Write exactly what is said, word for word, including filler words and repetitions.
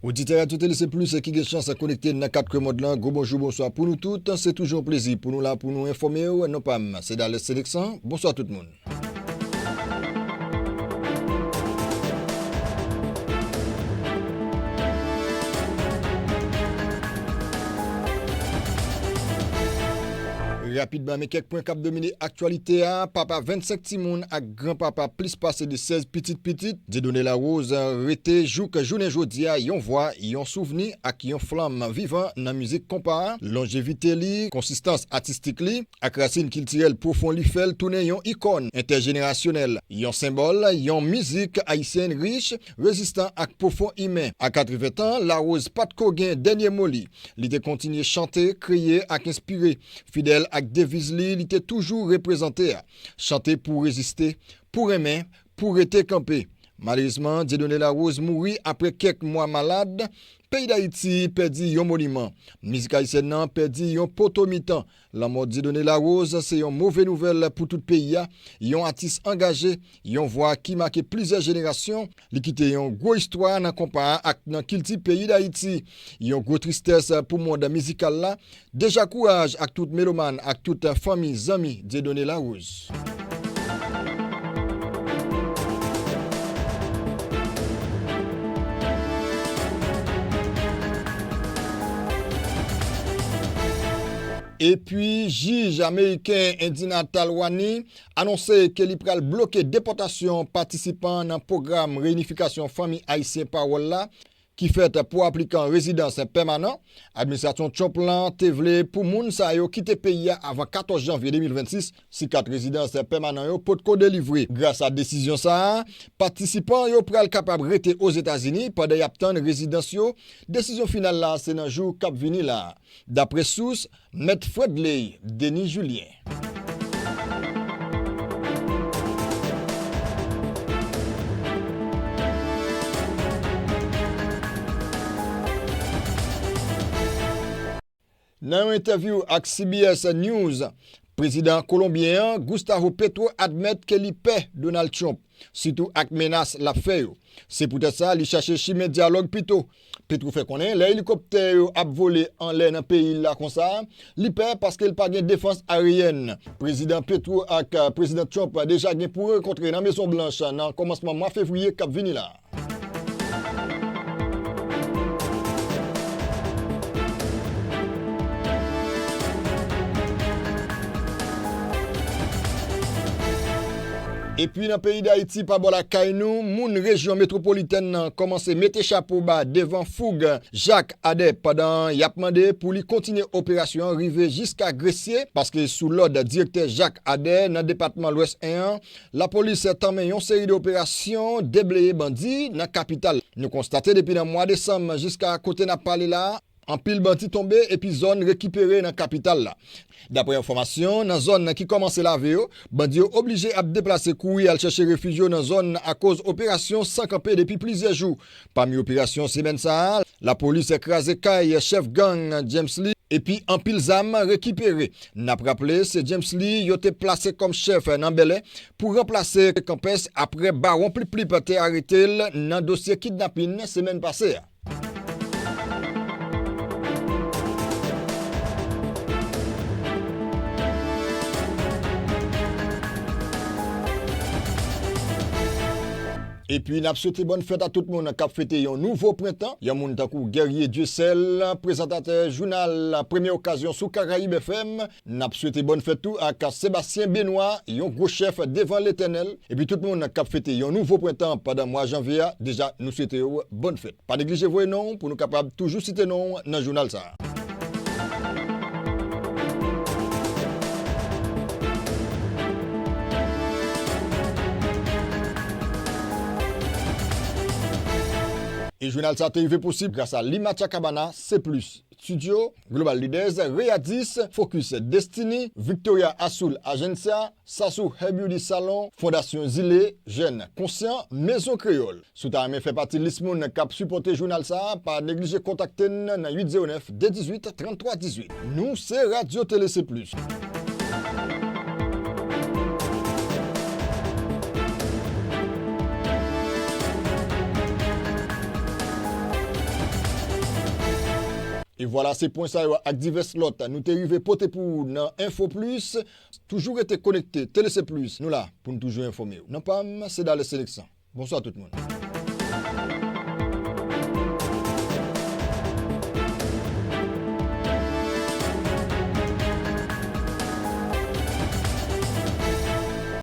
Oditè Radyo Tele Se Plis ki gen chans konekte nan kat kwen mond lan, gwo bonjou, bonswa pou nou tout. Se toujou yon plezi pou nou la pou nou enfòme w. Non pa m, se Dales Seneksan. Bonswa tout moun. Rapidman, men kèk pwen k ap domine aktyalite a. Papa vennsenk timoun ak granpapa plis pase de sèz pitit pitit, Dieudonné Larose rete jouk jounen jodi a yon vwa, yon souvni ak yon flanm vivan nan mizik konpa a. Lonjevite li, konsistans atistik li, ak rasin kiltirèl pwofon li fè l tounen yon ikòn entèjenerasyon, yon senbòl yon mizik ayisyèn rich, rezistan ak pwofon imen. A katreven tan, Larose pa t ko gen dènye mo li. Li te kontinye chante, kreye ak enspire. Fidèl ak deviz li, li te toujou reprezante a, chante pou reziste, pou renmen, pou rete kanpe. Malerezman, Dieudonné Larose mouri apre kèk mwa malad. Peyi Dayiti pèdi yon moniman. Mizik ayisyèn nan pèdi yon poto mitan. Lanmò Dieudonné Larose se yon move nouvèl pou tout peyi a. Yon atis angaje, yon vwa ki make plizyè jenerasyon. Li kite yon gwo istwa nan konpa a ak nan kilti peyi Dayiti. Yon gwo tristès pou mond mizikal la. Deja kouraj ak tout melomàn ak tout fanmi, zanmi Dieudonné Larose. Epi, jij ameriken Indina Talwani anonse ke li pral bloke depòtasyon patisipan nan pwogram reyinifikasyon fanmi ayisyen Pawòl la, ki fèt pou aplikan rezidans pèmanan. Administrasyon Trump lan te vle pou moun sa yo kite peyi a avan katòz janvye de mil vennsis, si kat rezidans pèmanan yo potko delivre. Gras a desizyon sa a, patisipan yo pral kapab rete Ozetazini pandan y ap tann rezidans yo. Desizyon final la se nan jou k ap vini la a, dapre sous Mèt Fredley Denis Julien. Nan yon entèvyou ak C B S News, prezidan kolonbyen an, Gustavo Petro, admèt ke li pè Donald Trump, sitou ak menas l ap fè yo. Se poutèt sa, li chache chimen dyalòg pito. Petro fè konnen, lè elikoptè yo ap vole anlè nan peyi l la konsa, li pè paske l pa gen defans ayeyèn. Prezidan Petro ak, euh, Prezidan Trump deja gen pou rankontre nan Mezon Blanch nan kòmansman mwa fevriye k ap vini la. Epi nan peyi Dayiti, pa bò lakay nou, moun rejyon metwopolitèn nan kòmanse mete chapo ba devan foug Jak Adè pandan y ap mande pou li kontinye operasyon an rive jiska Gresye, paske sou lòd direktè Jak Adè nan depatman Lwès en an, lapolis tanmen yon seri de operasyon debleye bandi nan kapital. Nou konstate depi nan mwa desanm jiska kote n ap pale la, anpil bandi tonbe epi zòn rekipere nan kapital la. Dapre enfòmasyon, nan zòn ki kòmanse lave yo, bandi yo oblije ap deplase kouri al chèche refij yo nan zòn nan akoz operasyon san kanpe depi plizyè jou. Pami operasyon semèn sa a, lapolis kraze kay chèf gang James Lee epi anpil zam rekipere. N ap raple, se James Lee yo te plase kòm chèf nan Bèlè pou ranplase Kanpès apre Bawon Plip Plip te arete l nan dosye kidnapin semèn pase a. Epi n ap swete bòn fèt a tout moun k ap fete yon nouvo prentan. Yon moun tankou Guerrier Dieuseul, prezantatè jounal Premye Okazyon sou Karayib F M, n ap swete bòn fèt tou ak Sébastien Benoît, yon gwo chèf devan Letènèl. Epi tout moun k ap fete yon nouvo prentan pandan mwa janvye a, deja nou swete yo bòn fèt. Pa neglije voye non w pou nou kapab toujou site non w nan jounal sa a. E jounal sa te rive posib gras a Lima Chakabana, Se Plis Studio, Global Leaders, Readis, Focus Destiny, Victoria Azul Agencia, Sassou Hair Beauty Salon, Fondasyon Zile, Jèn Konsyan, Mezon Kreyòl. Si w ta renmen fè pati lis moun k ap sipòte jounal sa a, pa neglije kontakte n nan uit zewo nèf, de dizuit, tranntwa dizuit. Nou se Radyo Tele Se Plis. E vwala, se pwen sa yo ak divès lòt nou te rive pote pou ou nan Enfo Plis. Toujou rete konekte, T L C Plis, nou la pou n toujou enfòme w. Non pa m, se Dales Seneksan. Bonswa tout moun.